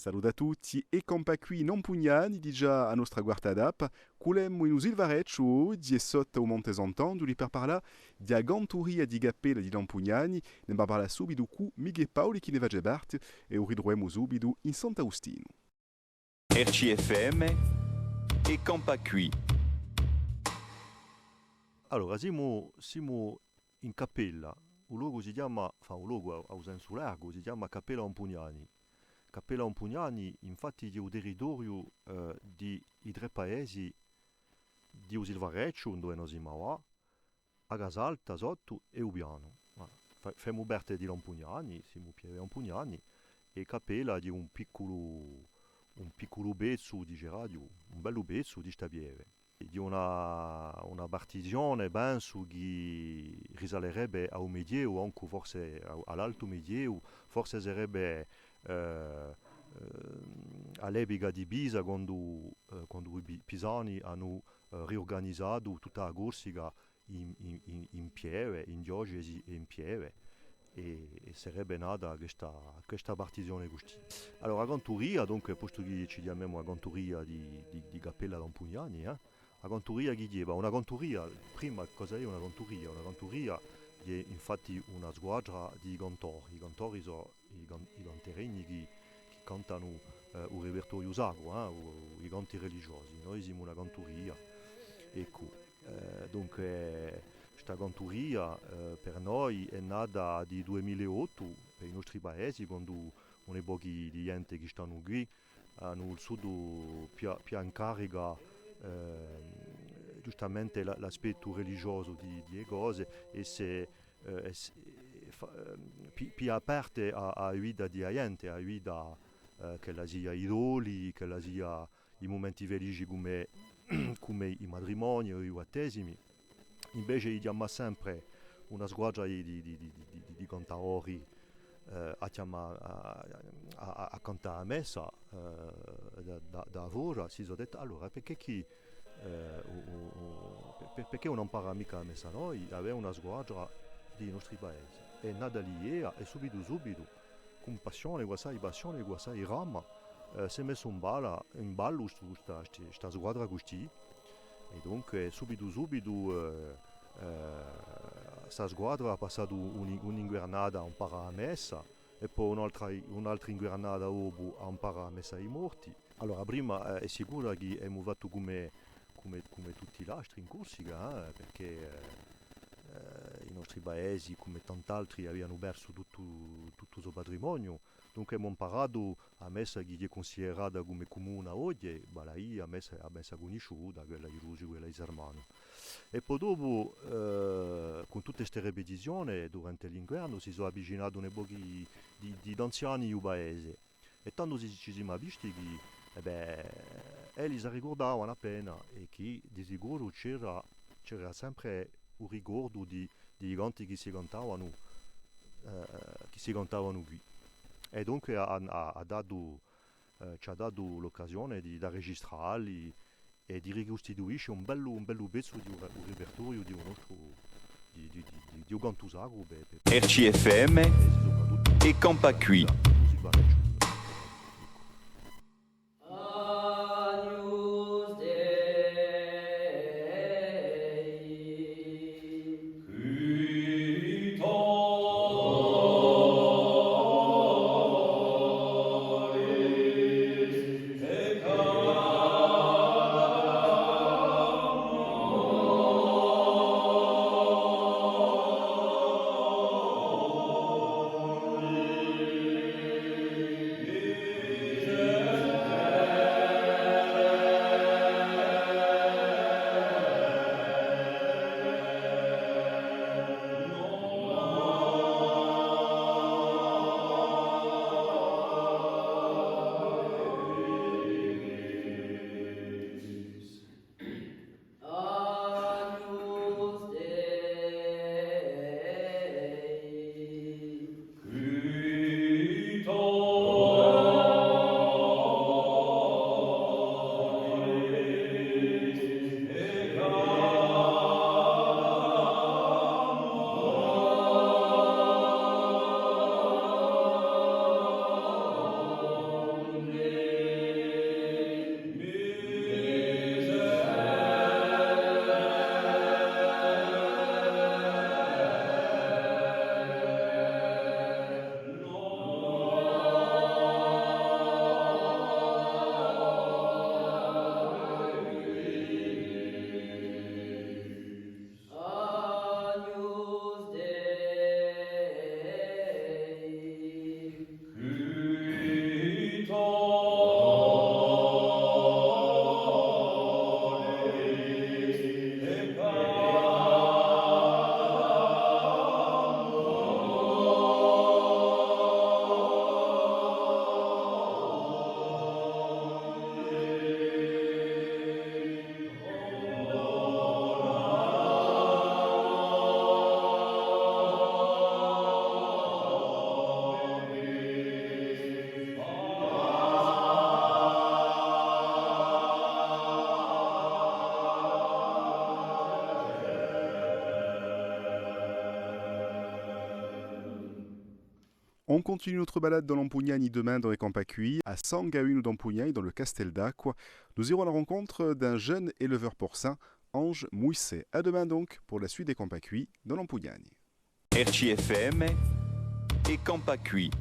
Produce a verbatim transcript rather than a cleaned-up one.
Salute à tutti, è campà quì in Ampugnani, digià a nostra quarta tappa. Culemu in u Silvarecciu oghje è sottu à u Monte Sant'Anghjuli per parlà di a canturia di cappella di l'Ampugnani, ne parlà subitu cù Michè Paoli chì ne face parte è u ritruvemu subitu in Sant'Austinu. R C F M, è campà quì. Allora, simu, simu in cappella, u locu si chjama, enfin, u locu à, à u sensu largu, si chjama Cappella Ampugnani. Cappella Ampugnani, infatti, hè u territoriu, eh, di i trè paesi di u Silvarecciu, induve no simu avà, a Casalta sottu è u Pianu. Ma fa-, femu parte di l'Ampugnani, simu pieve ampugnani, è Cappella hè un picculu, un picculu pezzu, diceraghju, un bellu pezzu di sta pieve. Di una, una partizione, pensu, chì risalerebbe à u Medievu, ancu forse à, à l'altu Medievu, forse serebbe, eh, eh, à l'epica di Pisa, quandu, eh, quandu i Pi-, Pisani anu, eh, riurganizatu tutta a Corsica in, in, in, in pieve, in diocesi è in pieve, è, è serebbe nata questa, questa partizione custì. Allora, a canturia, dunque, postu chì ci chjamemu a canturia di, di, di Cappella d'Ampugnani, eh? A canturia chì ghjeva? Una canturia, prima, cosa hè una canturia? Una canturia hè infatti una squadra di cantori. I cantori sò i can-, i canterini chì, chì cantanu, eh, u ripertoriu sacru, eh, u, i canti religiosi. Noi simu una canturia. Eccu, eh, dunque, sta canturia, eh, per noi hè nata di dui mila è ottu, per i nostri paesi, quandu un pochi di ghjente chì stanu quì anu vulsutu piglià, piglià in carica, eh, ghjustamente l', l'aspettu religiosu di, di e cose, è s'hè, eh, è s-, è fa-, ehm, pi-, piglià parte à, à a vita di a ghjente, à a vita, eh, ch'ella sia i doli, ch'ella sia i mumenti felici cum'è, cum'è i matrimonii o i battesimi. Invece di chjamà sempre una squadra di, di, di cantadori, eh, à chjamà, à, à, à, à cantà a messa, eh, da, da, da fora, si sò detti, allora, perchè chì, eh, u, u, u, per-, per-, perchè ùn amparemu micca a messa noi, avè una squadra di i nostri paesi? Hè nata l'idea, è subitu, subitu, cun passione, guassai passione, guassai brama, eh, s'hè messu in balla, in ballu stu, sta, sti-, sta squadra custì. È dunque, subitu, subitu, eh, eh, sta squadra hà passatu un-, un'inguernata à amparà a messa, è po un'altra, un'altra inguernata dopu à amparà a messa à i morti. Allora, prima, eh, hè sicuru chì emu fattu cum'è, cum'è, cum'è tutti l'altri in Corsica, eh, perchè, eh, eh, i nostri paesi, cum'è tant'altri, avianu persu tuttu, tuttu u so patrimoniu. Dunque emu amparatu a messa chì hè cunsiderata cum'è cumuna oghje, vale à dì a messa, a messa cunnisciuta, quella di Rusiu, quella di Sermanu. È po dopu, eh, cun tutte ste ripetizione, durante l'inguernu, si sò avvicinati un pochi di, di, d'anziani di u paese. È tandu si, ci simu avvisti chì, è bè, elli s'arricurdavanu appena è chì di sicuru c'era, c'era sempre u ricordu di, di i canti chì si cantavanu, eh, chì si cantavanu quì. È dunque hà, hà, hà datu, eh, ci hà datu l'occasione di, d'arregistralli è di ricustituisce un bellu, un bellu pezzu di u re-, u ripertoriu di u nostru, di, di, di, di, di u cantu sacru, per, per R C F M, è soprattuttu è campà quì. On continue notre balade dans l'Ampugnani demain dans È campà quì, à San Gavinu d'Ampugnani, dans le Castel d'Acqua. Nous irons à la rencontre d'un jeune éleveur porcin, Ange Mouisset. À demain donc pour la suite d'È campà quì dans l'Ampugnani. R C F M, È campà quì.